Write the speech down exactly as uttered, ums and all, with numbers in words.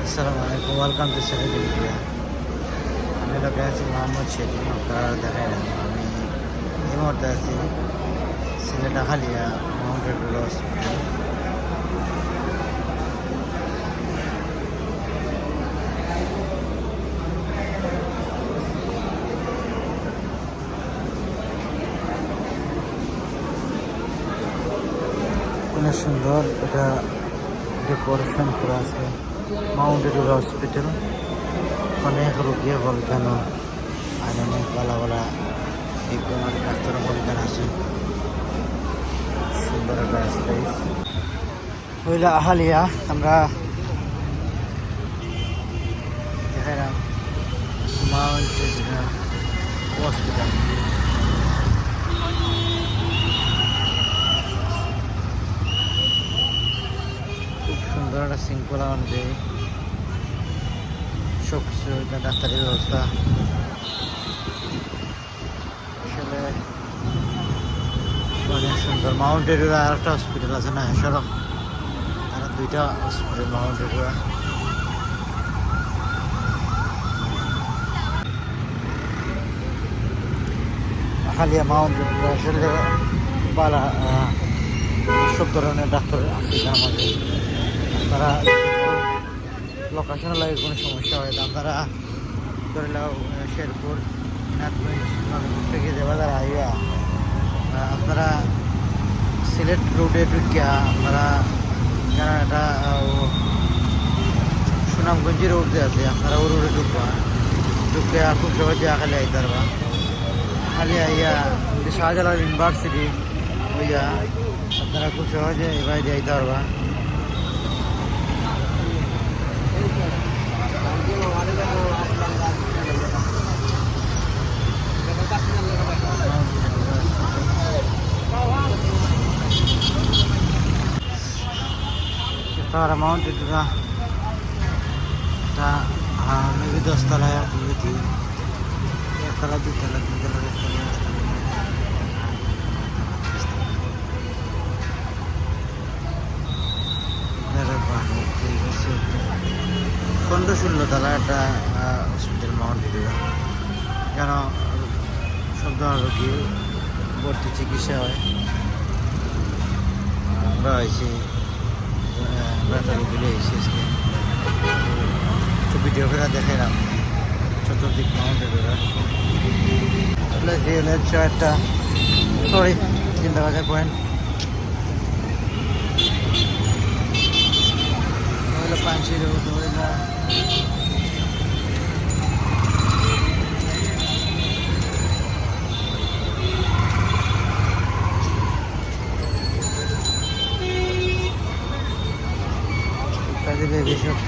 আসসালামু আলাইকুম, welcome to Sylhet মিডিয়া। আমি লোকে আছি মোহাম্মদ সেলিম, আপনারা দেখেন আমি এই মুহূর্তে আছি সিলেট আখালিয়া মাউন্ট এডুরা হসপিটাল। অনেক সুন্দর এটা ডেকোরেশন করা আছে। মাউন্ট এডুরা হসপিটাল, অনেক রোগী হল কেন, আর অনেক ভালো ভালো বিজ্ঞ ডাক্তার হল কেন আছে। সুন্দর একটা স্পেস। হইলা আহালিয়া, আমরা দেখাইলাম মাউন্ট এডুরা হসপিটাল। খুব সুন্দর একটা শৃঙ্খলা অনুযায়ী সব কিছু, এটা ডাক্তারি ব্যবস্থা। আসলে অনেক সুন্দর। মাউন্ট এডুরা আর একটা হসপিটাল আছে না, সড়ক, আর দুইটা হসপিটাল মাউন্ট এডুরা। আহালিয়া মাউন্ট এডুরা আসলে বালা, আহ, সব ধরনের ডাক্তার আছে এখানে আমাদের। তারা লোকেশন লাগে কোনো সমস্যা হয়, তো আপনারা ধরে লাও, আহ, শেরপুর, নাথগঞ্জ, নবীপুর থেকে যাবা যারা আইবা, আহ, আপনারা সিলেট রোডে ঢুকিয়া আপনারা যারা এটা, আহ, ও সুনামগঞ্জ রোড যে আছে, আপনারা ও রোডে ঢুকবা, ঢুকিয়া খুব সহজে আখালি আইতে পারবা। খালি আইয়া শাহজালাল ইউনিভার্সিটি হইয়া আপনারা খুব সহজে এবার যাইতে পারবা। তার অ্যামাউন্ট এটা, এটা, আহ, মেবি দশতলা, মেবি তিন, একতলা, দুইতলা, তিনতলা, চারতলা, পাঁচতলা। এরা বারো, তেরো, চৌদ্দ, পনেরো, ষোলো তলা একটা, আহ, হসপিটাল মাউন্ট এডুরা। কেন সব ধরনের রোগী ভর্তি চিকিৎসা হয়। আমরা হয়েছি, আহ, আমরা একটা রোগী নিয়ে এসেছি আজকে। একটু ভিডিও করে দেখাইলাম চতুর্দিক মাউন্ট এডুরা। আসলে যে লেট একটা, সরি, জিন্দাবাজার পয়েন্ট। হইলো পাঁচশো রোড, হইলো। কাজে বেবি সব।